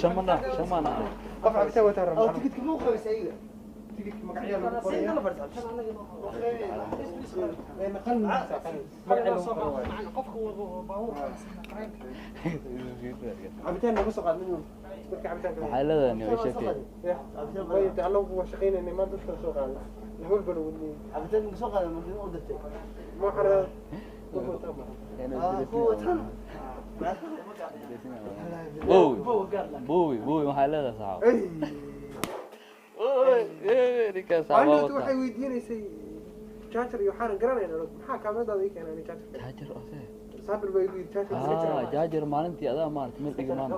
شمنا قف عم تسوي ترى او تكتك مو خمس ايوه تكتك مقعيه عبتان nagu soo qaadmin marka cabitaanka waxay leedahay way sheegtay way taalo waa shaqeynayna ma dadka soo qaadin hawl bal wadni cabitaan nagu soo qaadan ma u dirtay ma xara Bowi bowi waxay leedahay saxaab ninkaas saxaab waxay weydiinaysay jaajar iyo waxaan garanaynaa maxaa kaamiradaada ii keenay jaajar jaajar ose saabir bay igu jaajar ah jaajar maalintii adaa maartay meel dhigmaan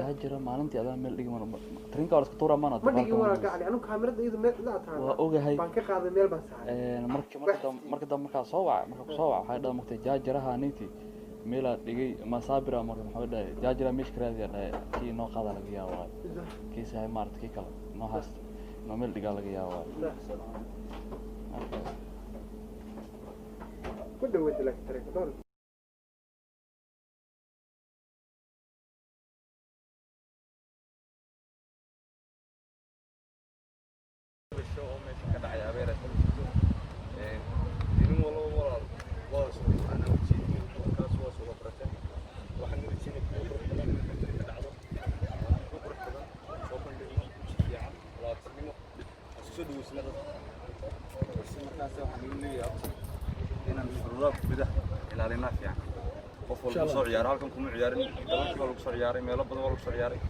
jaajar maalintii adaa meel dhigmaan tarinka waa isku tuura maana ma dhigin waa gacali anu kaamirada iyadu meel cidla tahay waa ogahay baan ka qaaday meel baan saaray marka marka dambe markaa soo wac marka ku soo wac waxay dhahay markay jaajaraha nintii meelaa dhigay ma saabira marka maxaa dhahay jaajara meesh karaadiya dhahay kii noo qaada laga yaabaa kii sahay maartay kii kale noo haysta noo meel dhigaa laga yaabaa ku dhawaad laakiin tarinka dhowr soo ciyaaro halkan kuma ciyaarin tobankii baa lagu soo ciyaaray meelo badan waa lagu soo ciyaaray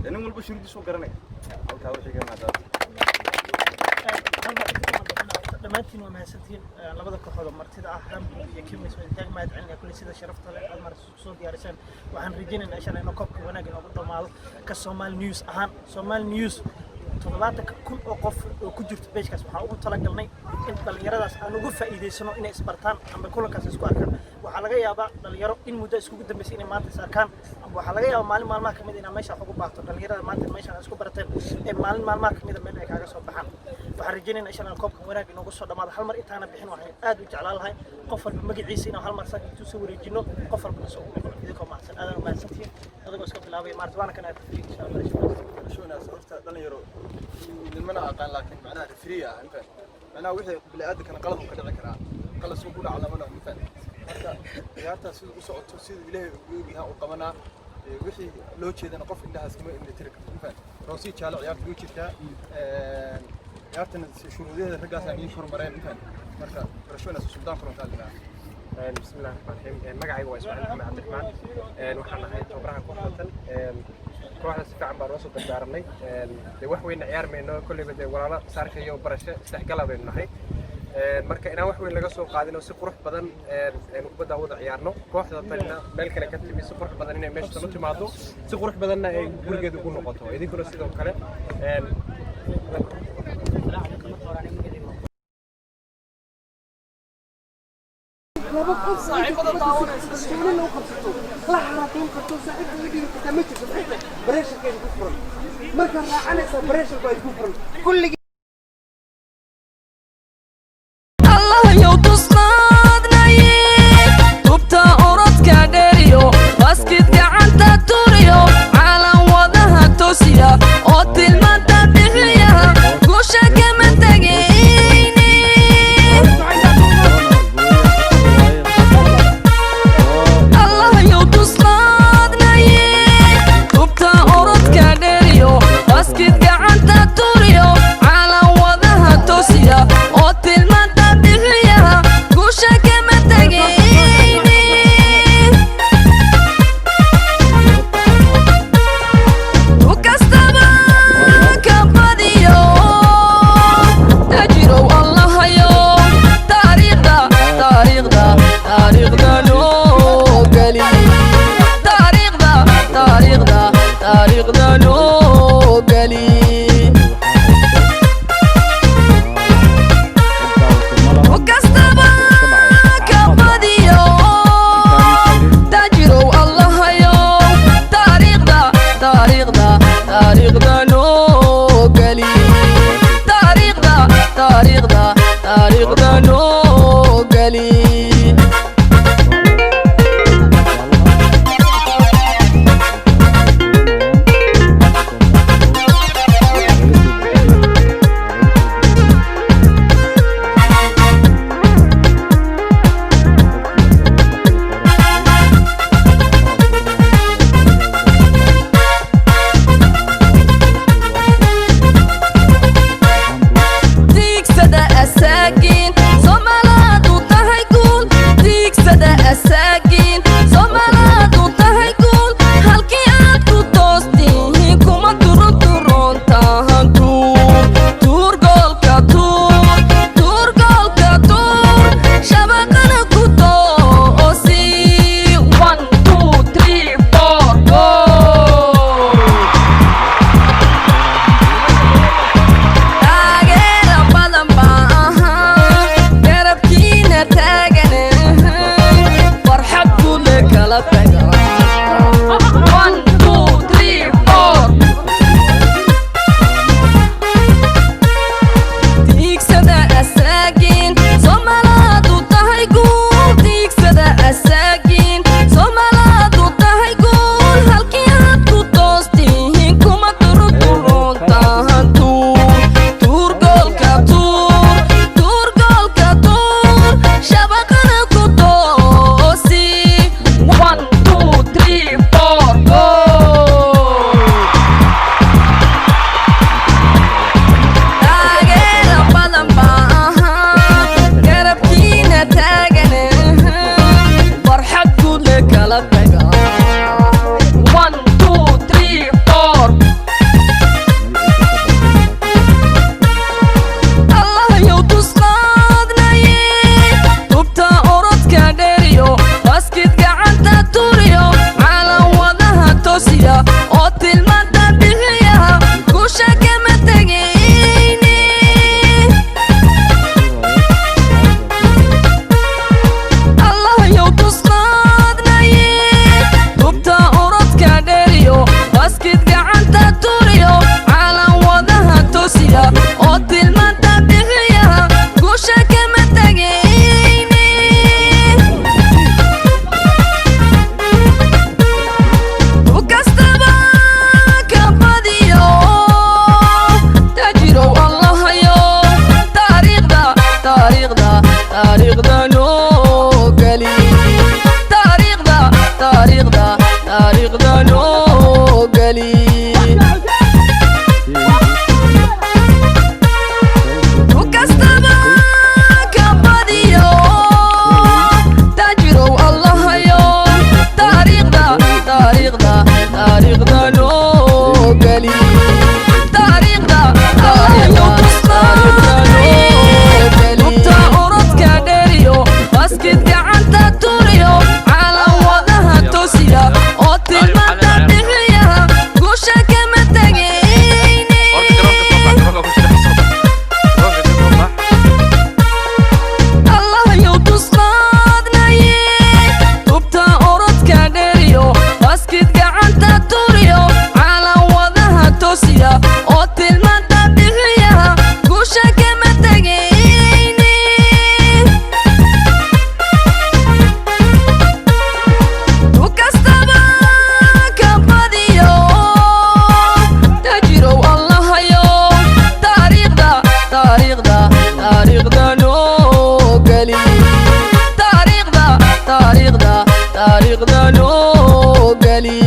nin walba shuruudiisu garanaya halkaa wixii ka imaadaa. Dhammaantiin waa mahadsantihiin labada kooxood oo martida ah, Hamburg iyo Kimis. Waan idinkaga mahad celinaya kulli sida sharafta leh aad marti soo diyaariseen. Waxaan rajaynaynaa insha Allah inuu koobka wanaag inoogu dhammaado. Ka Somali News ahaan, Somali News 70,000 oo qof oo ku jirto page-kaas, waxaan ugu talagalnay in dhallinyaradaas aan ugu faa'iidaysano inay isbartaan ama kulankaas isku arkaan. Waxaa laga yaabaa dhalinyaro in muddo iskugu dambeysay inay maanta is arkaan, ama waxaa laga yaabaa maalin maalmaha kamid inaa meesha wax ugu baahto. Dhalinyarada maanta meeshaan isku barateen ee maalin maalmaha kamid a meel ay kaaga soo baxaan. Waxaan rajaynaynaa insha Allah koobkan wanaag inoogu soo dhamaado. Hal mar intaana bixin, waxaan aad u jeclaan lahay qof walba magaciisa inaan hal mar saa intuu soo wareejino, qof walba soo ugu noqdo. Idinkoo mahadsan, aadaan u mahadsantihiin. Adigoo iska bilaabay maarta waana kan aad insha Allah. Shunaas horta dhalinyaro nimana aqaan, laakiin macnaha referee ah inta macnaha wixii bini'aadamkana qalad uu ka dhici karaa, qalad suu ku dhaca lama dhaco mafahant. Marka ciyaartaas siduu u socoto, siduu Ilaahay ugu ogyahay u qabanaa, wixii loo jeedana qof indhahaas kama indhatiri karto mafahant. Roosii jaalo ciyaarta way jirtaa, ciyaartana shuruudaheeda raggaas aan iin hormareen mafahant. Marka barasho suldaan furantaa liraa. بسم الله الرحمن الرحيم. Magacayga waa Ismaaciil Maxamed Cabdiraxmaan, waxaan ahay tababaraha kooxda. Tan kooxda si fiican baan noo soo dardaaranay. Dee wax weyn ciyaar mayno kolleyba, dee walaalo saarkayo barasho isdhexgala baynu nahay. Marka inaan wax weyn laga soo qaadin oo si qurux badan aynu kubadda wada ciyaarno. Kooxda tanina meel kale ka timi, si qurux badan inay meesha tan u timaado, si qurux badanna ay gurigeeda ugu noqoto. Idinkuna sidoo kale. Laba qof kalsooni loo qabsato la xaraakayn karto saaxiibka la dhigi kartaa ma jirto. Maxay tahay pressure-keeda ku furan markaa raacanaysaa? Pressure baa ku furan kulligii. Allahayow tusqaadnaye, tubta orodka dheeriyo, baskid gacanta turiyo, calan wadaha toosiya oo tilmaanta bixiya, guusha kama tegayne. Allahayow tusqaadnaye, tubta orodka Taariikhda noo geli. Kastaba ka badiyo, tajirow Allahayo, taariikhda, taariikhda, taariikhda noo geli. Taariikhda, taariikhda, taariikhda noo geli. Tiigsada asaagiin, Soomaalaadu tahay guul. Tiigsada asaagiin, Soomaalaadu tahay guul. Halkii aad ku toostihiin kuma turuturoontahan. Tuur, tuur goolka, tuur, tuur goolka, tuur shabaqana ku toosi. 1 2 3 4 goal. Taageera badan baa ahaa garabkiina taagan, farxad kule kala taga. 1 2 3 4. Tiigsada asaagiin, Soomaalaadu tahay guul. Tiigsada asaagiin, Soomaalaadu tahay guul. Halkii aad ku toostihiin kuma turuturoontahan. Tuur, tuur goolka, tuur, tuur goolka, tuur shabaqana ku toosi. 1 2 3 4 goal. Taageera badan baa ahaa garabkiina taagan, farxad kule kala taga. 1 2 3 4. Allahayow tusqaadnaye, tubta orodka dheeriyo, baskid gacanta turiyo, calan wadaha toosiya oo tilmaanta bixiya, guusha kama tegayne. Allahayow tusqaadnaye, tubta orodka dheeriyo, baskid gacanta turiyo, calan wadaha toosiya oo tilmaanta bixiya, guusha kama tegayne. Kastaba ka badiyo, tajirow Allahayo, taariikhda, taariikhda, taariikhda noo geli. Taariikhda, taariikhda, taariikhda noo geli. Kastaba ka badiyo, tajirow Allahayo, taariikhda, taariikhda, taariikhda noo geli. Taariikhda, taariikhda, taariikhda noo geli. Tubta orodka dheeriyo, baskid gacanta turiyo, calan wadaha toosiya oo tilmaanta bixiya, guusha kama tegayne. Allahayow tusqaadnaye, tubta orodka dheeriyo, baskid gacanta turiyo, calan wadaha toosiya oo tilmaanta bixiya, guusha kama tegayne. Kastaba ka badiyo, tajirow Allahayo, taariikhda, taariikhda, taariikhda noo geli. Taariikhda, taariikhda, taariikhda noo geli.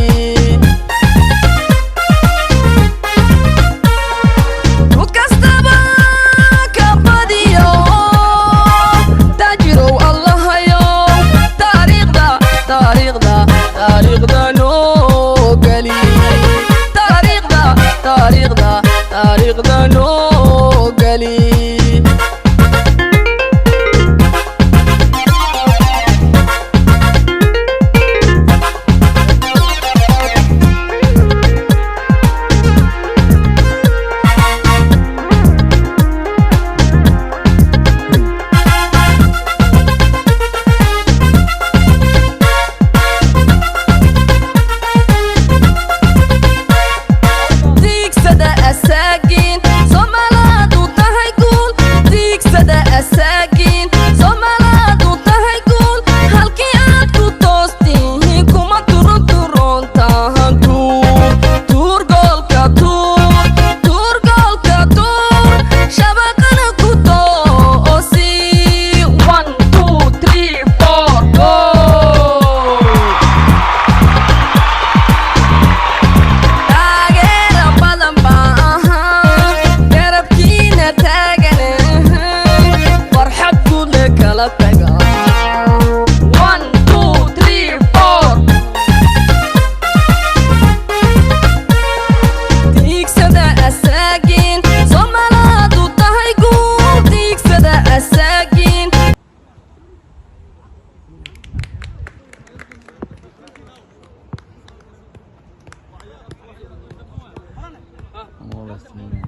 Kastaba ka badiyo, tajirow Allahayo, taariikhda, taariikhda, taariikhda noo geli. Taariikhda, taariikhda, taariikhda noo geli. Sameynaya.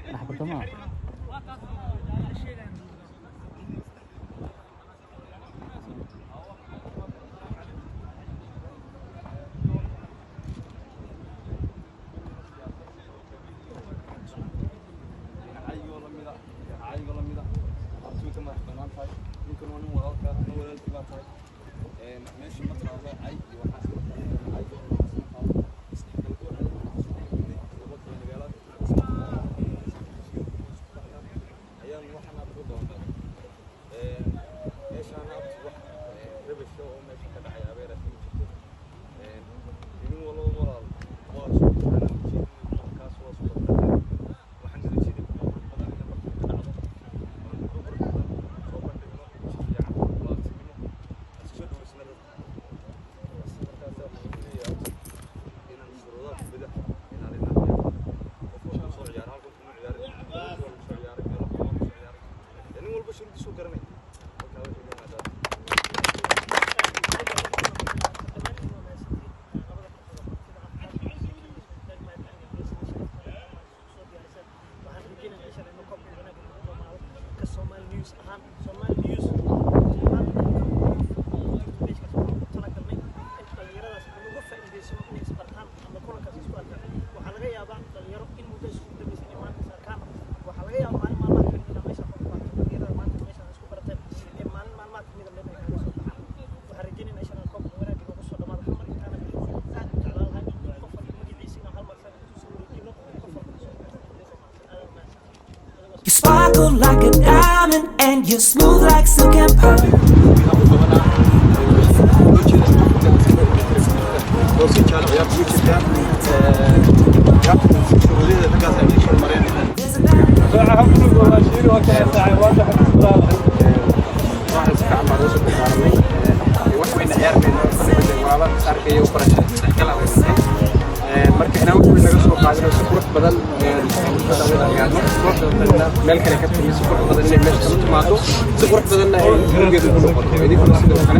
Dhex bartamaha. Caygoo lamida, caygoo lamida, abtuu ka madax banaan tahay. Ninkan waa nin walaalka, ana walaalkii baa tahay. Meesha ma taalo cay iyo waxaas ma taalo, cay iyo waxaas ma taalo. Isdhexgal oo cay isku dhexgelnay, laba kala magaalada ayaan waxaan abtu doontaa. Meeshaan abtu wax rabasho oo meesha ka dhacay abeeraas ma jirto. Nin walba walaal waa soo waxaan ujeedinay kaas waa soo bartay. Waxaan kala jeeday qurux badan in bartu ka dhacdo. Aan qurux badan soo bandhigno si fiican walaaltinimo isku soo dhaweysna dadka. Markaas waxaan leeyahay inaan shuruudaha kubadda ilaalina. Qof walba soo ciyaara halkan kuma ciyaarin, waa lagu soo ciyaaray, meelo badan waa lagu soo ciyaaray. Nin walba shuruudiisu garanay. Halkaa wixii ka yimaada. Somali News ahaan, Somali News talagalnay in dhalinyaradaas aan uga faa'iidaysano inay isbartaan ama kulankaas isku arkaan. Waxaa laga yaabaa dhalinyaro in muddo isku dambaysa inay maanta is arkaan. Waxaa laga yaabaa maalin maalmaha kamid inaa meesha ku barto dhalinyarada maanta meeshaan isku barateen ee maalin maalmaha kamid a meel ay kaga soo baxaan. Waxaan rajaynaynaa insha Allah koobka wanaag inoogu soo dhamaado. Hal mar intaana bixin aad u jeclaan lahay qof walba magaciisa inaan hal mar isaga isu soo wareejino, qof walba soo aad mahadsan. You sparkle like a diamond and you're smooth like silk and pearl. Loo sii jaalo ciyaarta ugu jirtaa. Ciyaarta shuruudaheeda raggaas ay idin mareen. Waxaan si fiican baan ugu soo dardaaranay. Wax weyna ciyaarmayno, kolleyba dee walaalo is arkaya u barashay isdhexgal aan weynahay. Marka inaan wax weyn laga soo qaadino, si qurux badan kubadda wada ciyaarno. Kooxda meel kale ka timi si qurux badan inay meesha kala timaado, si qurux badanna ay gurigeeda ugu noqoto, idinkuna sidoo kale.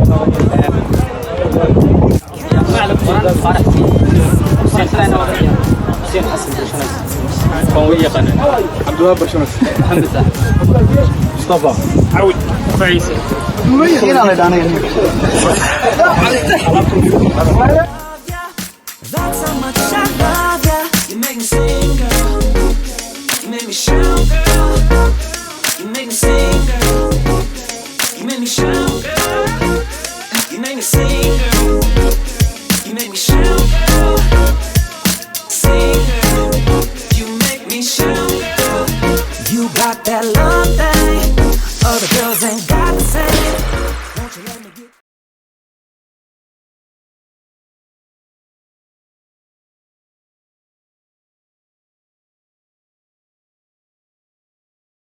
Cabdiwahaab Barshanas, Mustafa Cawd. That's how much I love ya. You make me sing, girl. You make me shout, girl. You make me sing, girl. You make me shout, girl. You make me sing, girl. You make me shout, girl. Sing, girl. You make me shout, girl. You got that love thing. Other girls ain't got the same. Won't you let me